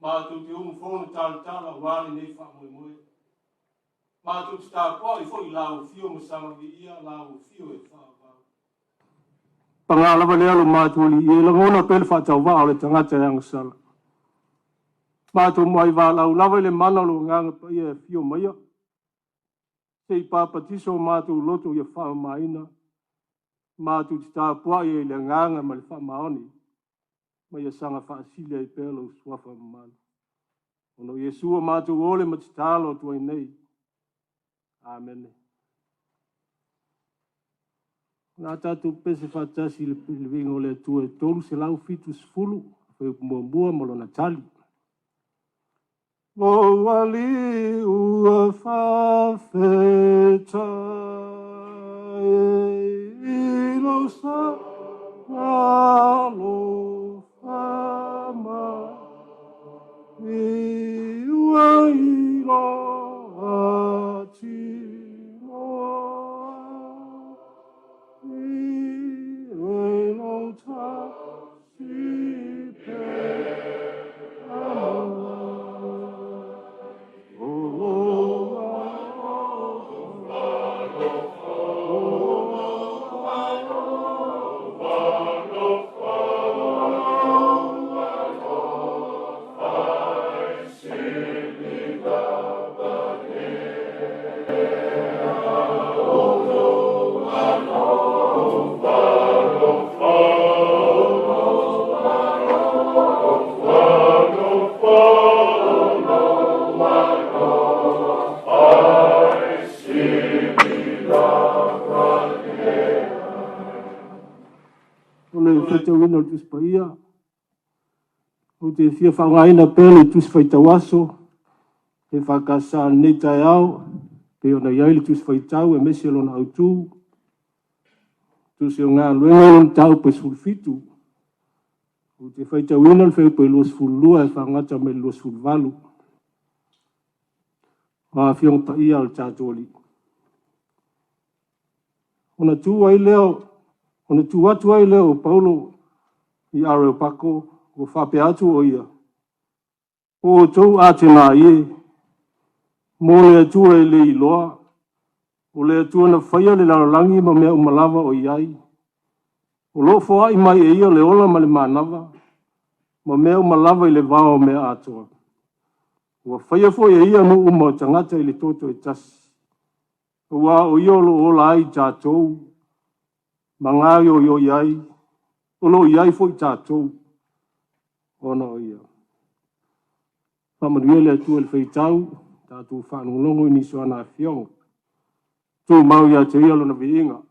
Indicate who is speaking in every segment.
Speaker 1: Matou te umufono talatala aua lenei faamoemoe. Matou te tapuai foi i Lau Afio ma saga viia Lau Afio e faavavau. Paga lava lea lo matou Alii e lagona pea le faatauvaa o le tagata e agasala. Matou muai valaau lava i le mana o lou Agaga Paia e afio maia, se i papatiso o matou loto ia faamamaina, matou te tapuai ai i le agaga ma le faamaoni, ma ia saga faasili ai pea lou suafa mamalu. Ona o Iesu ua matou ole ma tatalo atu ai nei. Amene. O le a tatou pese faatasi i le viiga o le Atua e 370, fuaiupu muamua ma lona tali. Lou Alii ua faafetai i lou alofa mai ua iloa tino ai e lou tasi pea mai o lou alofa o lou alofa o lou O le faitauina o le Tusi Paia, ou te fia faaaogaina pea le Tusi Faitau Aso EFKS i lenei taeao, pei ona i ai le Tusi Faitau aemaise lona autu, Tusi o Galuega lona mataupu e 17. Ou te faitauina le fuaiupu e 22 e faagata mai le 28. O Afioga Paia a le tatou Alii. Ona tu ai lea, ona tu atu ai lea o Paulo i Areopago, ua faapea atu o ia, O outou Atenai e, mo le Atua e le iloa, o le Atua na faia le lalolagi ma mea uma lava o i ai, o lo o foai mai e ia le ola ma le manava, ma mea uma lava i le vao o mea atoa. Ua faia foi e ia nuu uma o tagata i le toto e tasi, aua o ia o lo o ola ai tatou, ma gaoioi ai, o lo o i ai foi tatou, ona o ia. Faamanuia le Atua i le faitau, tatou faalogologo i nisi o ana afioga. Tumau ia te ia lona viiga,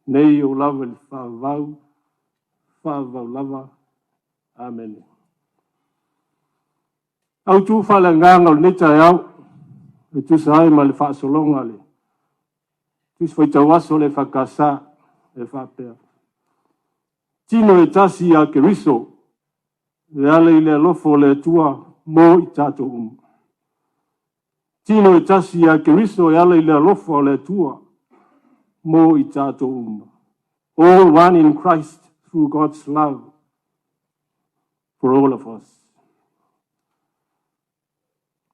Speaker 1: nei ou lava i le faavavau, faavavau lava. Amene. Autu faaleagaga o lenei taeao e tusa ai ma le faasologa a le Tusi Faitau Aso a le EFKS e faapea, Tino e tasi ia Keriso e ala i le alofa o le Atua mo i tatou uma. Tino e tasi ia Keriso e ala i le alofa o le Atua mo i tatou uma. All one in Christ through God's love for all of us.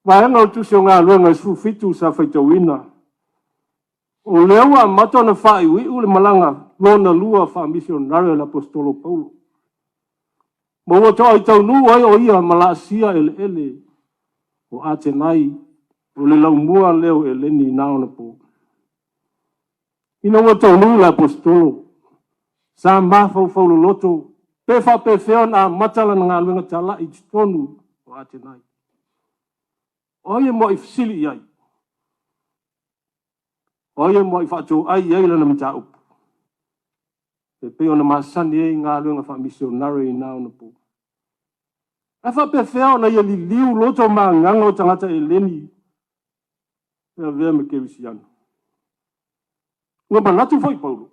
Speaker 1: Vaega o le Tusi o Galuega e 17 sa faitauina, o lea ua amata ona faaiuiu le malaga lona lua faamisionare a le Aposetolo Paulo. Ma ua toai taunuu ai o ia ma laasia eleele o Atenai, o le laumua lea o Eleni i na ona po. Ina ua taunuu le Aposetolo, sa mafaufau loloto pe faapefea ona amata lana galuega talai i totonu o Atenai. O ai e muai fesili i ai? O ai e muai faatoai i ai lana mataupu? E pei ona masani ai galuega faamisionare i na ona po. Ae faapefea ona ia liliu loto ma agaga o tagata Eleni e avea ma kerisiano? Ua manatu foi Paulo,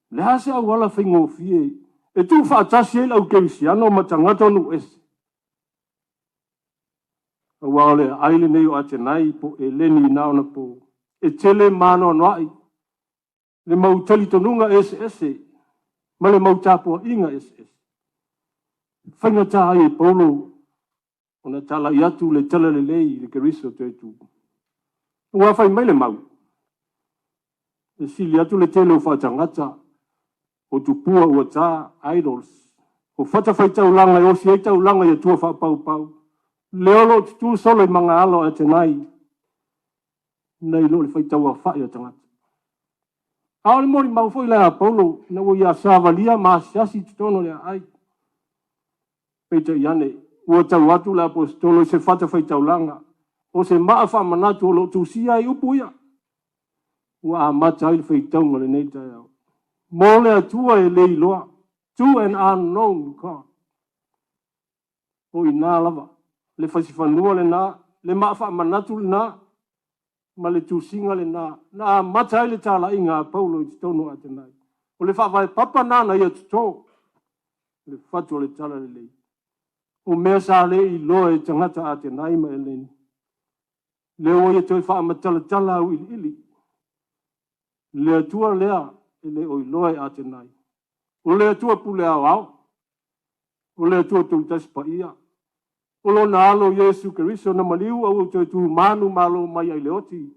Speaker 1: le a se auala faigofie e tuufaatasi ai le au kerisiano ma tagata o nuu ese? Aua o le aai lenei o Atenai po o Eleni i na ona po, e tele ma anoanoai le mau talitonuga eseese ma le mau tapuaiga eseese. Faigata ai e Paulo ona talai atu le talalelei i le Keriso toe tu. Ua fai mai le mau, e sili atu le tele o faatagata, o tupua ua ta, idols, o fatafaitaulaga e osi ai taulaga i atua faapaupau, lea o lo o tutu solo i magaalo o Atenai, nai lo le faitauaofai o tagata. A o le molimau foi la a Paulo ina ua ia savalia ma asiasi i totonu o le aai. Peitai ane, ua tau atu le Aposetolo i se fatafaitaulaga, o se maa faamanatu o lo o tusia ai upu ia, ua amata ai le faitauga o lenei taeao. Mo le Atua e le iloa, to an unknown God. O i ina lava le fasifanua lena, le maa faamanatu lena, ma le tusiga lena na amata ai le talaiga a Paulo i totonu o Atenai. O le faavae papa lena na ia toto, le fatu o le talalelei. O mea sa le iloa e tagata Atenai ma Eleni, lea ua ia toe faamatalatala auiliili. Le Atua lea e le o iloa e Atenai. O le Atua pule aoao, o le Atua Tolutasi Paia, o lona alo Iesu Keriso na maliu a ua toe tumanu malo mai ai le oti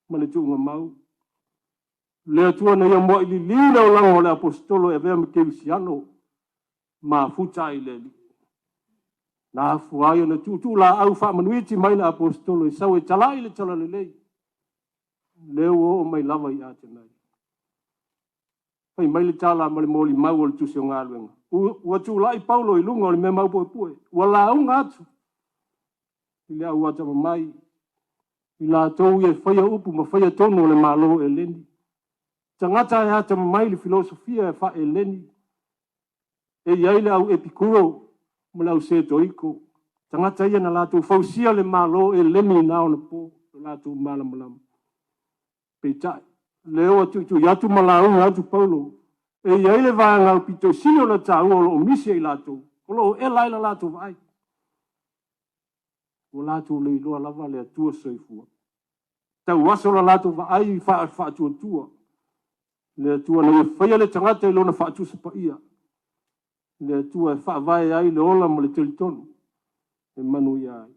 Speaker 1: ma le tuugamau. Le Atua na ia muai liliu le olaga o le Aposetolo e avea ma kerisiano, mafuta ai le Alii. Na afua ai ona tuutuulaau faamanuiti mai le Aposetolo e sau e talai le talalelei, lea ua oo mai lava i Atenai. Fai mai le tala ma le molimau o le Tusi o Galuega, ua tulai Paulo i luga o le mea maupuepue, ua lauga atu i le au atamamai, i latou ia e faia upu ma faia tonu o le Malo o Eleni. Tagata e atamamai i le filosofia e faa-Eleni, e i ai le au Epikuro ma le au Setoiko, tagata ia na latou fausia le Malo o Eleni i na ona po, lo latou malamalama. Peitai, lea ua tuitui atu ma lauga atu Paulo, e i ai le vaega aupito sili ona taua o lo o misi e i latou, o lo o ela ai la latou vaai. Ua latou le iloa lava le Atua soifua. Tauaso la latou vaai i faatuatua. Le Atua na ia faia le tagata i lona faatusa paia. Le Atua e faavae ai le ola ma le talitonu e manuia ai.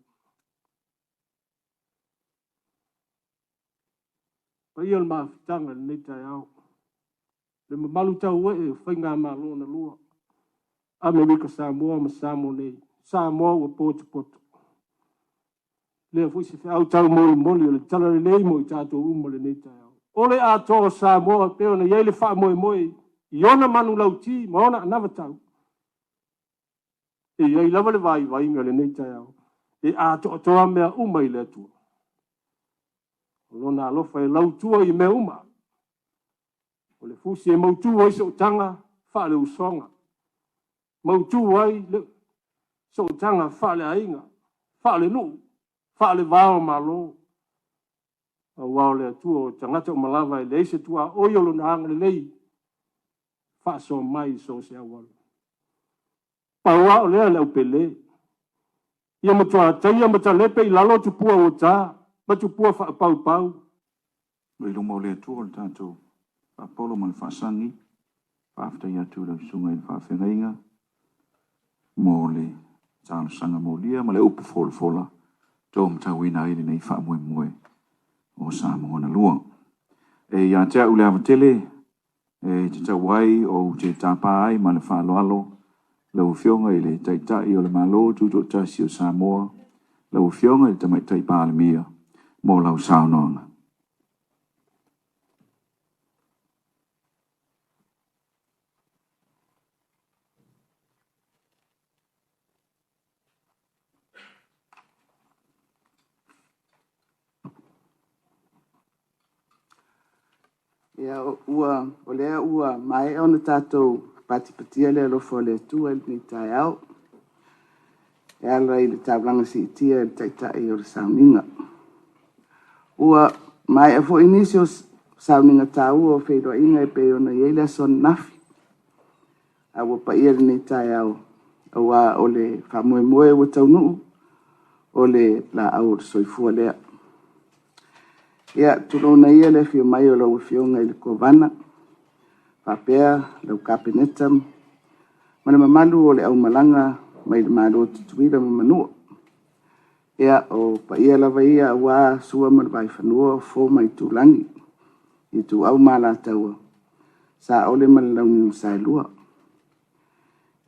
Speaker 1: Paia o le mafutaga i lenei taeao, le mamalu tauee o faigamalo na lua, Amerika Samoa ma Samoa nei, Samoa ua potopoto. Lea foi se feau taumolimoli o le talalelei mo i tatou uma lenei taeao. O le atoa o Samoa e pei ona i ai le faamoemoe i ona manulauti ma ona anavatau, e i ai lava le vaivaiga i lenei taeao, e atoatoa mea uma i le Atua. O lona alofa e lautua i mea uma. O le fusi e mautu ai sootaga faale-usoga, mautu ai le sootaga faale-aiga, faale-nuu, faale-va o Malo. Aua o le Atua o tagata uma lava e leai se tuaoi o lona agalelei faasoa mai i so o se auala. Pau lava o lea le aupele, ia matua taia ma talepe i lalo tupua ua ta ma tupua faapaupau.
Speaker 2: I luma o le Atua le tatou faapolo ma le faasagi, faafetai atu i lau susuga i le faafeagaiga mo le talosaga molia ma le upu folafola taumatauina ai lenei faamoemoe o Samoa na lua. E ia te au le ava tele e tatau ai ou te tapa ai ma le faaaloalo lau Afioga i le Taitai o le Malo Tutoatasi o Samoa, lau Afioga i le Tamaitai Palemia, mo lau saunoaga.
Speaker 3: Ia, o lea ua maea ona tatou patipatia le alofa o le Atua i lenei taeao e ala i le taulaga siitia i le Taitai o le sauniga. Ua maea foi nisi o sauniga taua o feiloaiga e pei ona i ai le aso ananafi, a ua paia lenei taeao aua o le faamoemoe ua taunuu, o le laau o le soifua lea. Ia, tulouna ia le afio mai o lau Afioga i le Kovana faapea lau Kapeneta ma le mamalu o le aumalaga mai le Malo o Tutuila ma Manua. Ia, o paia lava ia aua Sua ma le Vaifanua, Fofo ma Aitulagi, Ituau ma Alataua, Saole ma le Launiu na Saelua.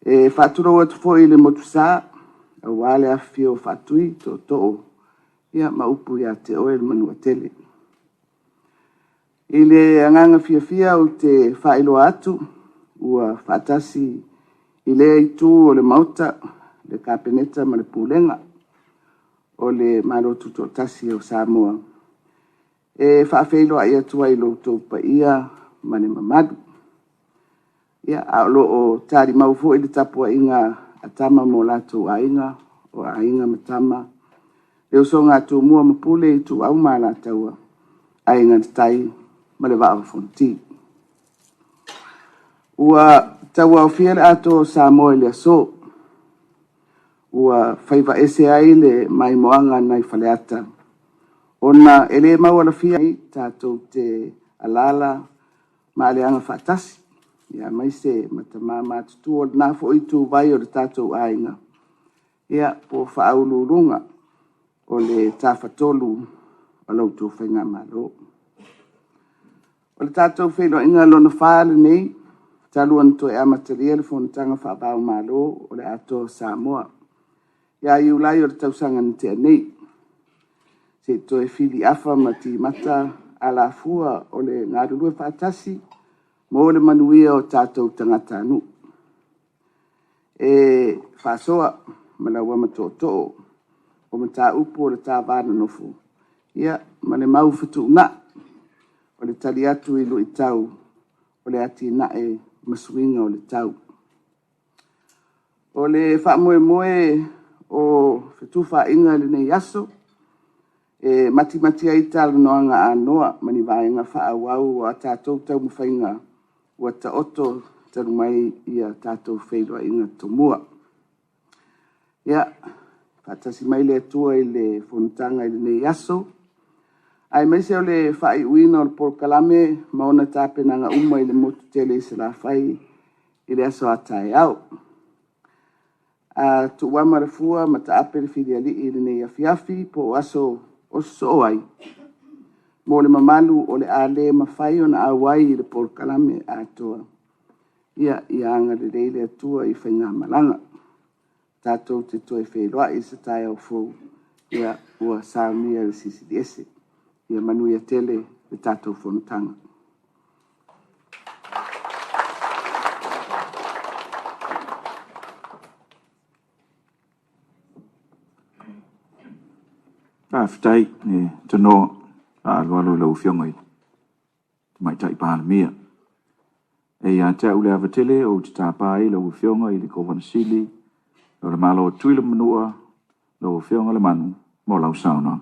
Speaker 3: E faatulou atu foi i le Motusa aua le afifio o Faatui, Tootoo ma upu ia te oe le Manuatele. I le agaga fiafia ou te faailoa atu ua faatasi i lea itu o le Maota le Kapeneta ma le Pulega o le Malo Tutoatasi o Samoa e faafeiloai atu ai i lo outou paia ma le mamalu. A o lo o talimau foi le tapuaiga a Tama ma o latou Aiga, o Aiga ma Tama, le usoga a Tumua ma Pule, Ituau ma Alataua, Aiga i le Tai ma le Vaa o Fonoti. Ua tauaofia le atoa o Samoa i le aso, ua faiva ese ai le maimoaga nai Faleata ona e le maualafia tatou te alaala ma aleaga faatasi, aemaise ma tama matutua o lena foi ituvai o le tatou aiga, po o faauluuluga o le Tafatolu o la outou faigamalo. O le tatou feiloaiga lona 4 lenei talu ona toe amatalia le Fonotaga faava-o-Malo o le Atoa o Samoa ia Iulai o le tausaga na tea nei, se i toe filiafa ma timata alafua o le galulue faatasi mo le manuia o tatou tagatanuu. E faasoa ma lauama tootoo o mataupu o le ta va nonofo ma le mau fetuunai o le tali atu i luitau o le atinae ma suiga o le tau. O le faamoemoe o fetufaaiga i lenei aso, e matimati ai talanoaga anoa ma ni vaega faaauau o a tatou taumafaiga ua taoto talu mai tatou feiloaiga tomua. Ia, faatasi mai le Atua i le fonotaga i lenei aso, aemaise o le faaiuina o le polokalame ma ona tapenaga uma i le motu tele i Salafai i le aso a taeao. A tuuama le fua ma taape le filialii i lenei afiafi po o aso o sosoo ai, mo le mamalu o le a le mafai ona auai i le polokalame atoa, ia agalelei le Atua i faigamalaga. Tatou te toe feiloai i se taeao fou ua saunia e le Silisili Ese. Ia manuia tele le tatou Fonotaga.
Speaker 2: Faafetai le tanoa faaaloalo i lau Afioga i le Tamaitai Palemia. E ia te au le ava tele ou te tapa ai lau Afioga i le Kovana Sili o le Malo o Tutuila ma Manua, lau Afioga Lemanu mo lau saunoaga.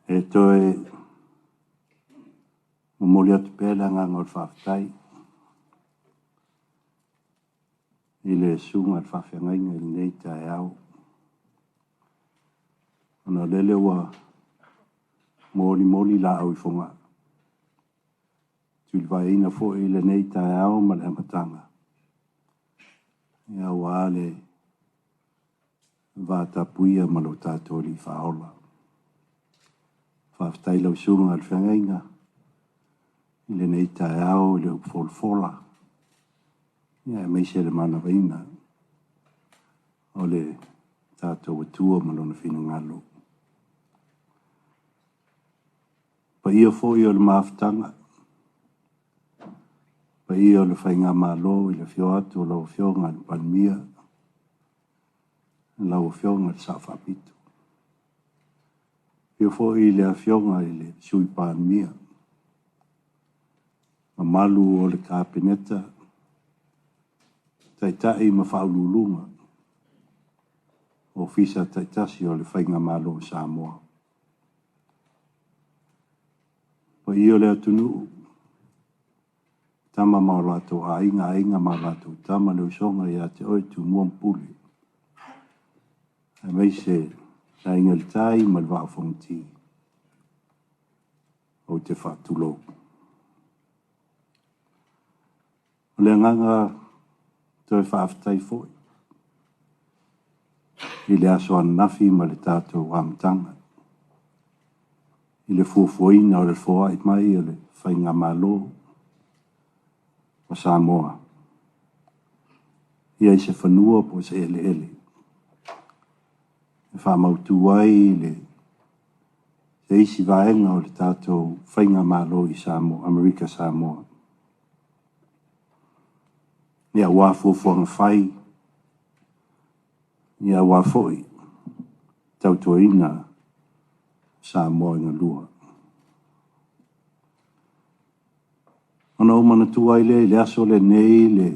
Speaker 4: E toe momoli atu pea le agaga o le faafetai i le susuga i le faafeagaiga i lenei taeao, ona o lele ua molimoli laau i Fogaa, tulivaeina foi lenei taeao ma le amataga, aua le vatapuia ma lo tatou Alii Faaola. Faafetai lau susuga i le feagaiga i lenei taeao i le upu folafola, aemaise le manavaina o le tatou Atua ma Lona finagalo. Paia foi o le mafutaga, paia o le faigamalo i le afio atu o lau Afioga i le Palemia, lau Afioga i le Sao Faapito. Afio foi le Afioga i le Sui Palemia, mamalu o le Kapeneta, Taitai ma Faauluuluga, Ofisa taitasi o le Faigamalo o Samoa. Paia o le atunuu, Tama ma o latou aiga, aiga ma a latou tama, le usoga ia te oe Tumua ma Pule, aemaise le Aiga i le Tai ma le Vaa o Fonoti. Ou te faatulou. O le agaga toe faafetai foi i le aso ananafi ma le tatou amataga i le fuafuaina o le foai mai o le Faigamalo o Samoa ia i se fanua po o se eleele e faamautu ai le se isi vaega o le tatou Faigamalo i Samoa, Amerika Samoa. Ia aua fuafuaga fai, ia aua foi tautuaina Samoa i galua. Ona ou manatua ai lea i le aso lenei le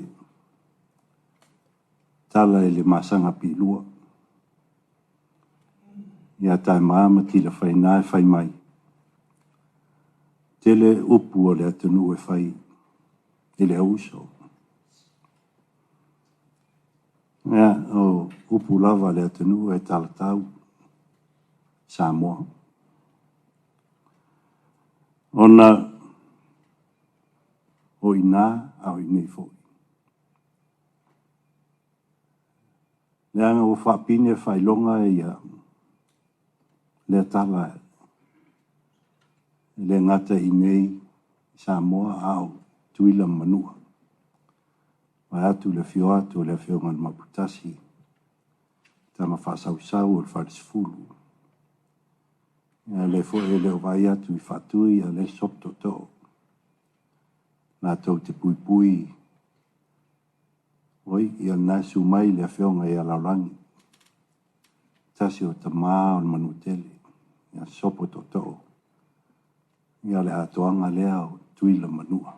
Speaker 4: tala i le masaga piilua. Ia Taema ma Tilafaiga e fai mai, Tele upu a le atunuu e fai i le auuso. Ia, o upu lava a le atunuu e talatau Samoa. Ona o i ina a o i inei foi. Leaga ua faapine faailoga ia lea tala e le gata i inei i Samoa a o Tutuila ma Manua. Vaeatu le afio atu o le Afioga i le Maoputasi, tama faasausau o le Falesefulu. Ia lea foi e le o vaai atu i Faatui a o lea e sopo tootoo latou te puipui. Oi, ia lena e susu mai le Afioga ia Laulagi, tasi o tama o le Manuatele, ia sopo tootoo, ia le atoaga lea o Tutuila ma Manua.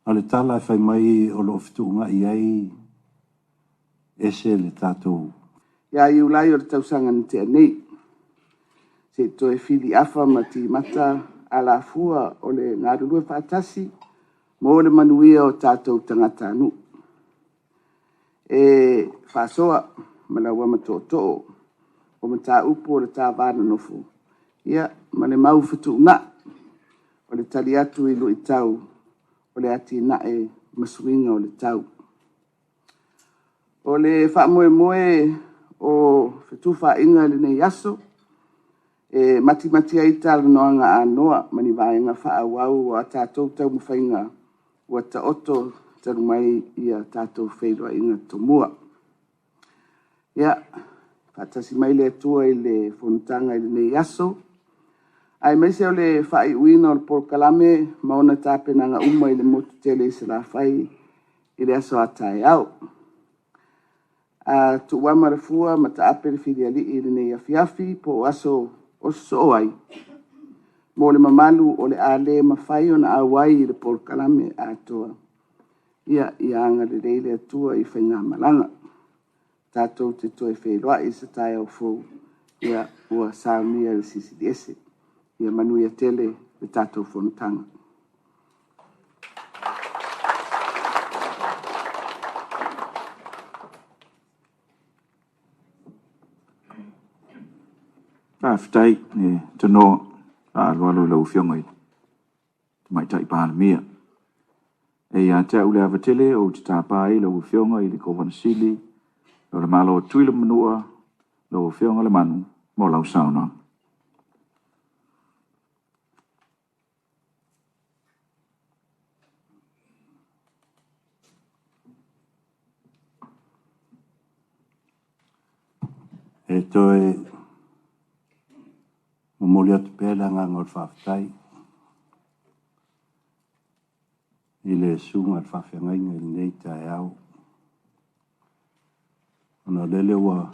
Speaker 4: A o le tala e fai mai o lo o fetuunai ai ese le tatou.
Speaker 3: Ia Iulai o le tausaga na tea nei, se i toe filiafa ma timata alafua o le galulue faatasi mo le manuia o tatou tagatanuu. E faasoa ma lauama tootoo o mataupu o le ta va nonofo, ia, ma le mau fetuunai o le tali atu i luitau o le atinae ma suiga o le tau. O le faamoemoe o fetufaaiga i lenei aso, e matimati ai talanoaga anoa ma ni vaega faaauau o a tatou taumafaiga ua taoto talu mai ia tatou feiloaiga tomua. Ia, faatasi mai le Atua i le fonotaga i lenei aso, aemaise o le faaiuina o le polokalame ma ona tapenaga uma i le motu tele i Salafai i le aso a taeao. A tuuama le fua ma taape le filialii i lenei afiafi po o aso o sosoo ai, mo le mamalu o le a le mafai ona auai i le polokalame atoa, ia agalelei le Atua i faigamalaga. Tatou te toe feiloai i se taeao fou, ia ua saunia e le Silisili Ese. Ia manuia tele le tatou Fonotaga.
Speaker 2: Faafetai le tanoa faaaloalo i lau Afioga i le Tamaitai Palemia. E ia te au le ava tele ou te tapa ai lau Afioga i le Kovana Sili o le Malo o Tutuila ma Manua, lau Afioga Lemanu mo lau saunoaga.
Speaker 4: E toe momoli atu pea le agaga o le faafetai i le susuga i le faafeagaiga i lenei taeao, ona o lele ua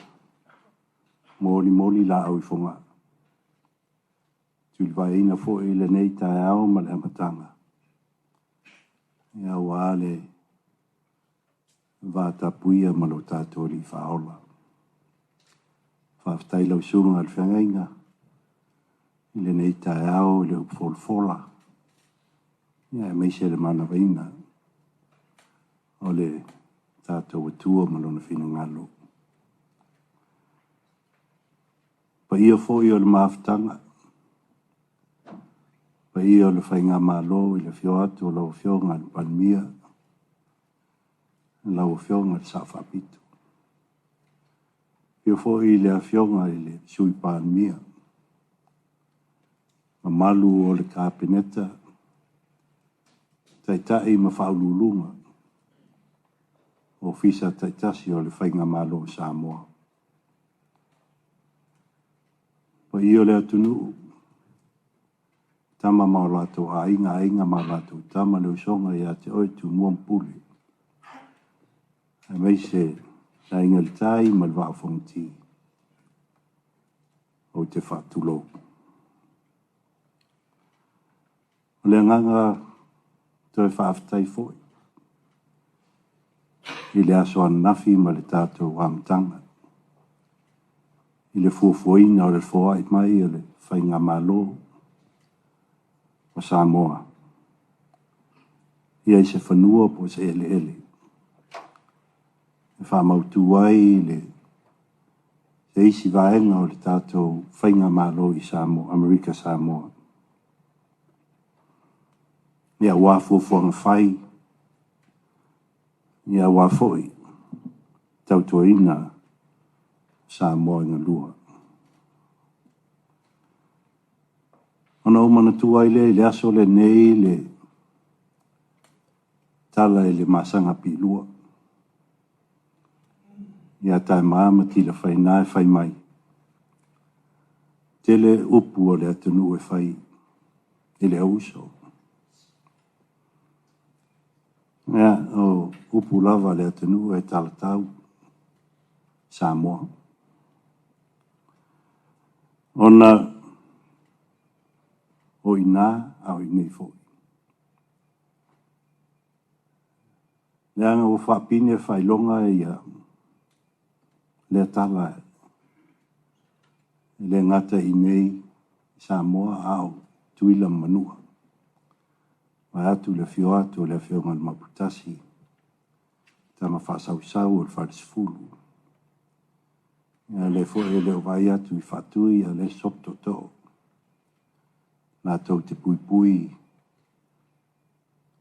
Speaker 4: molimoli laau i Fogaa, tulivaeina foi lenei taeao ma le amataga, aua le vatapuia ma lo tatou Alii Faaola. Faafetai i lau susuga i le feagaiga i lenei taeao i le upu folafola, aemaise le manavaina o le tatou Atua ma Lona finagalo. Paia foi o le mafutaga. Paia o le Faigamalo i le afio atu o lau Afioga i le Palemia, lau Afioga i le Sao Faapito. Afio foi le Afioga i le Sui Palemia, mamalu o le Kapeneta, Taitai ma Faauluuluga, Ofisa taitasi o le Faigamalo o Samoa. Paia o le atunuu, Tama ma o latou aiga, aiga ma a latou tama, le usoga ia te oe Tumua ma Pule, aemaise le Aiga i le Tai ma le Vaa o Fonoti. Ou te faatulou. O le agaga toe faafetai foi i le aso ananafi ma le tatou amataga i le fuafuaina o le foai mai o le Faigamalo o Samoa ia i se fanua po o se eleele e faamautu ai le se isi vaega o le tatou Faigamalo i Samoa, Amerika Samoa. Ia aua fuafuaga fai, ia aua foi tautuaina Samoa i galua. Ona ou manatua ai lea i le aso lenei le tala i le masaga piilua. Ia Taema ma Tilafaiga e fai mai, tele upu o le atunuu e fai i le auuso. Ia, o upu lava a le atunuu e talatau Samoa. Ona o i ina a o i inei foi. Leaga ua faapine faailoga ia lea tala e le gata i inei i Samoa a o Tutuila ma Manua. Vaeatu le afio atu o le Afioga i le Maoputasi, tama faasausau o le Falesefulu. Ia lea foi e le o vaai atu i Faatui a o lea e sopo tootoo latou te puipui.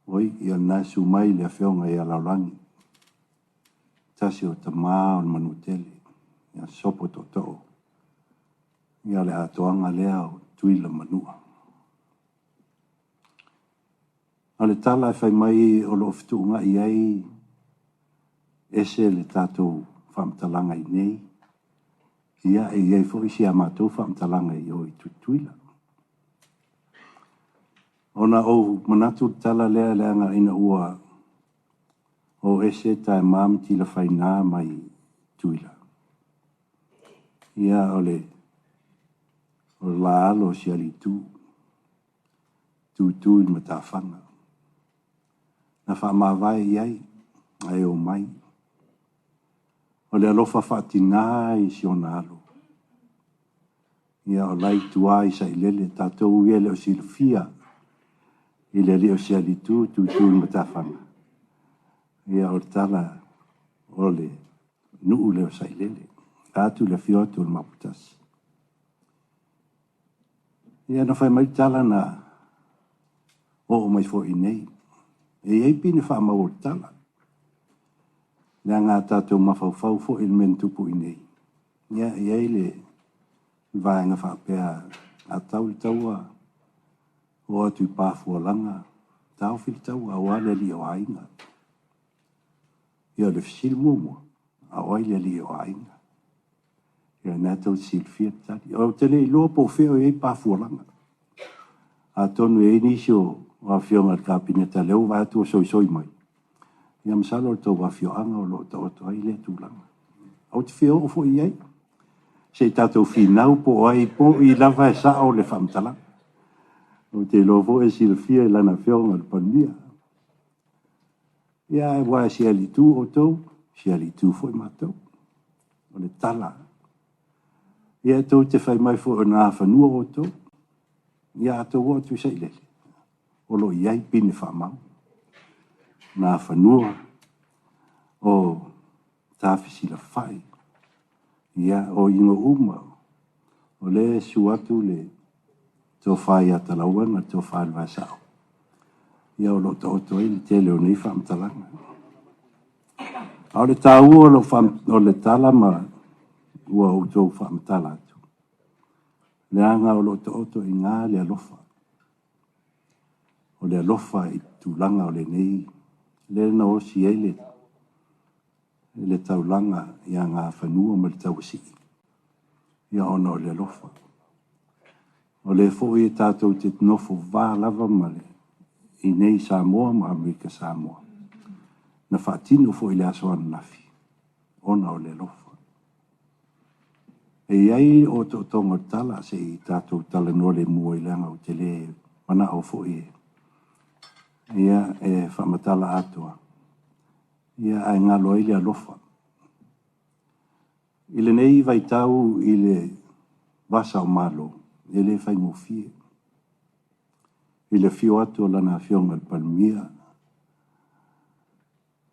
Speaker 4: Oi, ia lena e susu mai le Afioga ia Laulagi, tasi o tama o le Manuatele, ia sopo tootoo. Ia o le atoaga lea o Tutuila ma Manua. O le tala e fai mai o lo o fetuunai ai ese le tatou faamatalaga i inei, ia e i ai foi si a matou faamatalaga i o i Tutuila. Ona ou manatu le tala lea leaga ina ua o ese Taema ma Tilafaiga mai Tutuila, ia o le o le la alo o Sialiitu, tutu i le matafaga. Na faamavae i ai ae omai. O le alofa faatina i si ona alo. Ia o la i tua i Sailele, tatou ia e le o silafia i le alii o Sialitu, tutu i le matafaga. Ia o le tala o le nuu lea o Sailele. Vaeatu le afio atu o le Maoputasi. Ia na fai mai tala na oo mai foi i nei. E i ai pine faamau o le tala. Leaga a tatou mafaufau foi i le mea na tupu i nei. Ia, e i ai le vaega faapea a tau le taua oo atu i Pafualaga, taofi le taua aua le alii o aiga. Ia o le fesili muamua, a o ai le alii o aiga? Ia lena tou te silafia le tali. Ou te le iloa po o fea o i ai Pafualaga. Atonu e i ai nisi o afioga i le Kapeneta lea ua vaai atu ua soisoi mai. Ia masalo o le tou afioaga o lo o taoto ai lea tulaga. Ou te fia oo foi i ai. Se i tatou finau po o ai po i lava e sao le faamatalaga. Ou te iloa foi e silafia e lana afioga i le Palemia. Ia aua e sialiitu outou, sialiitu foi matou. O le tala. Ia tou te fai mai foi o Nafanua outou. Ia a tou oo atu i Sailele, o lo o i ai pine faamau. Nafanua o Tafesilafai, ia o igoa uma o lea e susu atu le Tofa ia Talauega, le Tofa i le Vaesao. Ia o lo o taoto ai le tele o nei faamatalaga. A o le taua o lau o le tala ma ua outou faamatala atu, leaga o lo o taoto i ina le alofa. O le alofa i tulaga o lenei, lea na osi ai le le taulaga i Agafanua ma le Tauasii, ia ona o le alofa. O lea foi e tatou te nofo va lava ma le i nei Samoa ma Amerika Samoa, na faatino foi i le aso ananafi ona o le alofa. E i ai otootoga o le tala, se i tatou talanoa lemu ai leaga ou te le manao foi e ia e faamatala atoa, ia ae galo ai le alofa. I lenei vaitau i le vasa o Malo, e le faigofie. I le afio atu o Lana Afioga i le Palemia,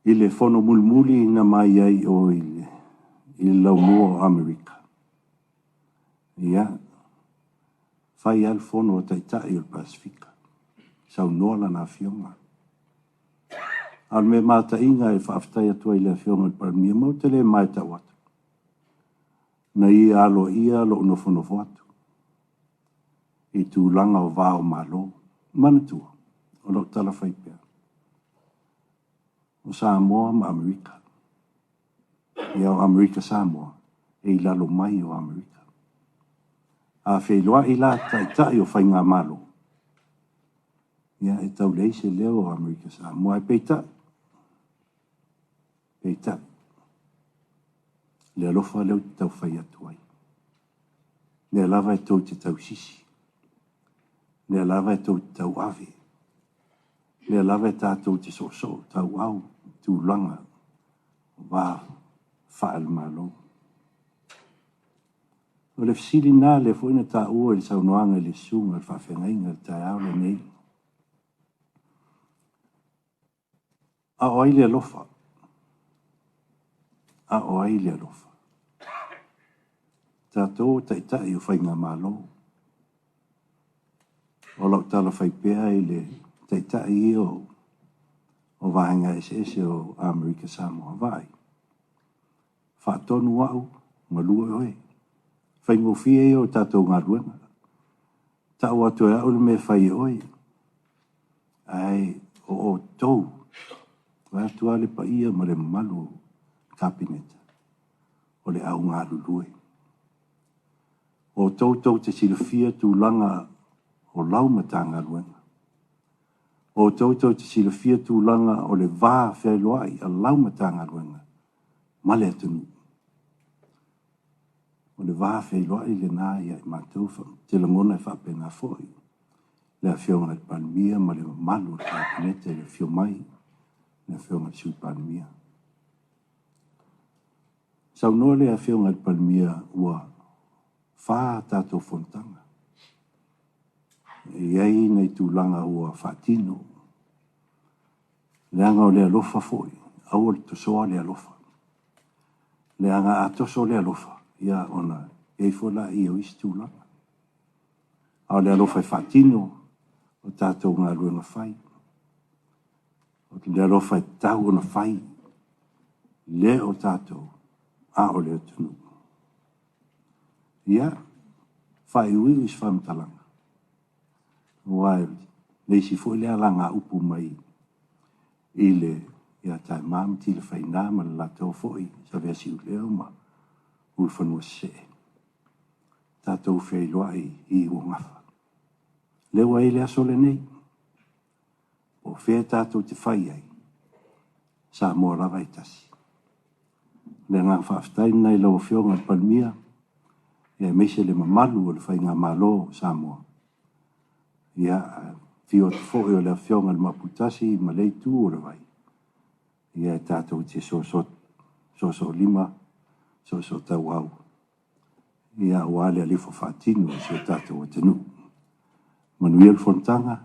Speaker 4: i le fono mulimuli na mai ai o i le, i le laumua o Amerika. Ia, fai lava le fono a Taitai o le Pasefika, saunoa Lana Afioga. A o le mea mataina e faafetai atu ai i le Afioga i le Palemia, ma ou te le ma e tau atu, na ia aloaia lou nofonofo atu i tulaga o va o Malo. Manatua, o lau tala fai pea, o Samoa ma Amerika, ia o Amerika Samoa, e i lalo mai o Amerika. A feiloai la taitai o faigamalo, ia e tau leai se leo o Amerika Samoa. Ae peitai, peitai, le alofa lea ou te tau fai atu ai. Lea lava e tou te tausisi, lea lava e tou te tauave, lea lava e tatou te soosoo tauau tulaga o va faale-Malo. O le fesili lena lea foi na taua i le saunoaga i le susuga i le faafeagaiga i le taeao lenei. A o ai le alofa? A o ai le alofa? Tatou o taitai o faigamalo. O lau tala fai pea i le taitai ia o vaega eseese o Amerika Samoa, vaai, faatonu au, galue oe. Faigofie ia o tatou galuega. Tau atu e au le mea e fai e oe. Ae o outou, vaeatu lava le paia ma le mamalu o le Kapeneta, o le au galulue. O outou tou te silafia tulaga o lau Matagaluega. O outou tou te silafia tulaga o le va fealoai a lau Matagaluega ma le atunuu. O le va feiloai lena ia i matou, ou te lagona e faapena foi le Afioga i le Palemia ma le mamalu o le Kapeneta i le afio mai le Afioga i le Sui Palemia. Saunoa le Afioga i le Palemia ua fa tatou fonotaga. E i ai nai tulaga ua faatino. Leaga o le alofa foi, aua le tosoa le alofa. Leaga a toso le alofa, ia ona i ai foi laia o isi tulaga. A o le alofa e faatino o tatou galuega fai. O le alofa e tatau ona fai, le o tatou, a o le atunuu. Ia, faaiuiu i se faamatalaga, aua e le isi foi lea alagaupu mai i le ia Taema ma Tilafaiga ma le latou foi Saveasiuleo ma Ulufanua Sesee. Tatou feiloai i Iuogafa. Lea ua i ai le aso lenei. Po o fea tatou te fai ai, Samoa lava e tasi. O le agaga faafetai lena i lau Afioga i le Palemia, aemaise le mamalu o le Faigamalo o Samoa. Ia, afio atu foi o le Afioga i le Maoputasi ma lea itu o le vai, ia e tatou te soosoo lima, soosoo tauau, ia aua le alifo faatino o si o tatou atunuu. Manuia le fonotaga,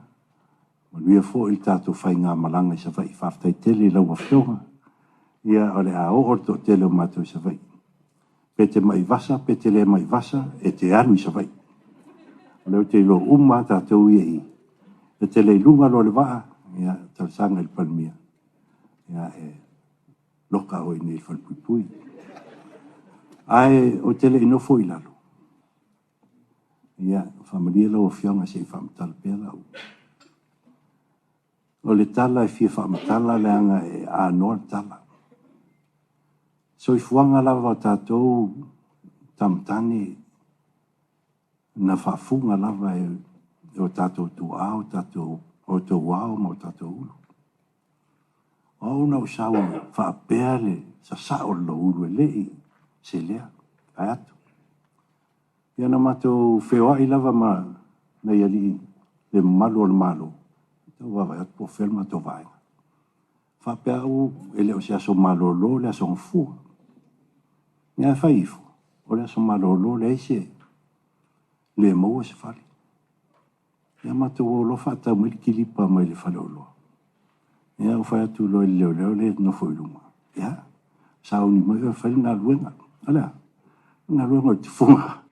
Speaker 4: manuia foi le tatou faigamalaga i Savaii. Faafetai tele i lau Afioga, ia o le a oo le toatele o matou i Savaii. Pe te mai vasa, pe te le mai vasa, e te alu i Savaii. O lea ou te iloa uma lava tatou ia i i. E te le i luga loa o le vaa, ia, talosaga i le Palemia, ia, e loka oe i inei i le falepuipui. Ae ou te le i nofo i lalo, ia, faamalie lau Afioga se i faamatala pea lau. O le tala e fia faamatala leaga e anoa le tala. Soifuaga lava o tatou tama tane na faafuga lava e o tatou tuaa o tatou o ao ma o tatou ulu. O au na ou sau faapea le sasao o le loulu e le i selea, vaeatu. Ia na matou feoai lava ma nai alii le mamalu o le Malo, tau vaavaai atu po o fea le matou vaega. Faapea au e le o se aso malolo le aso Gafua. Ia ae fai ifo, o le aso malolo leai se le maua se fale. Ia matou o loa faatau mai le kilipa mai le faleoloa. Ia ou fai atu loa i le leoleo lea e nofo i luma. Ia, sauni mai oe e fai le galuega. O le a? O le galuega o le tufuga.